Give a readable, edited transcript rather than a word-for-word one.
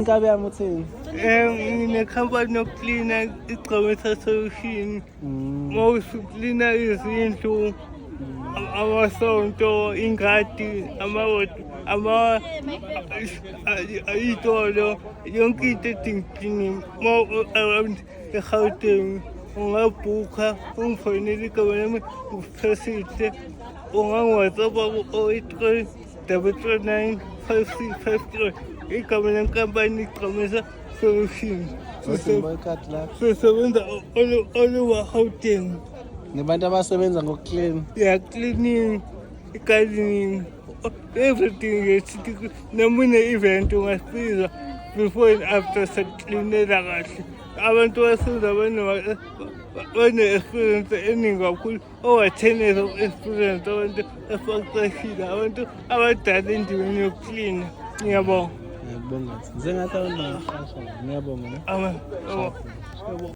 Inkabi yami uthini? Nginekhampani yokuklina, iGcobisa Solution. Uma usuklina izindlu, amasonto, ingadi, amawodi, ama iy'tolo, yonke into edinga cleaning. Uma around eGauteng ungabhukha, ungifonele, igama lami uPhesihle, ungangi-WhatsApp ku-083 339 5653. Igama lenkampani iGcamisa Solution. Ikhadi lakho. Sisebenza all over Gauteng. Nibantu abasebenza ngokuclean. Yeah, cleaning, gardening, everything. Nje noma une-event ungasibiza, before and after sakuklinela kahle. Abantu basenza bane-experience eningi kakhulu, over 10 years of experience, abantu esibaqeshile, abantu abadala endimeni yokuklina. Ngiyabonga. Ngiyakubonga. Njengathi abantu bangaqasha. Ngiyabonga, ne? Amen. Ngiyabonga.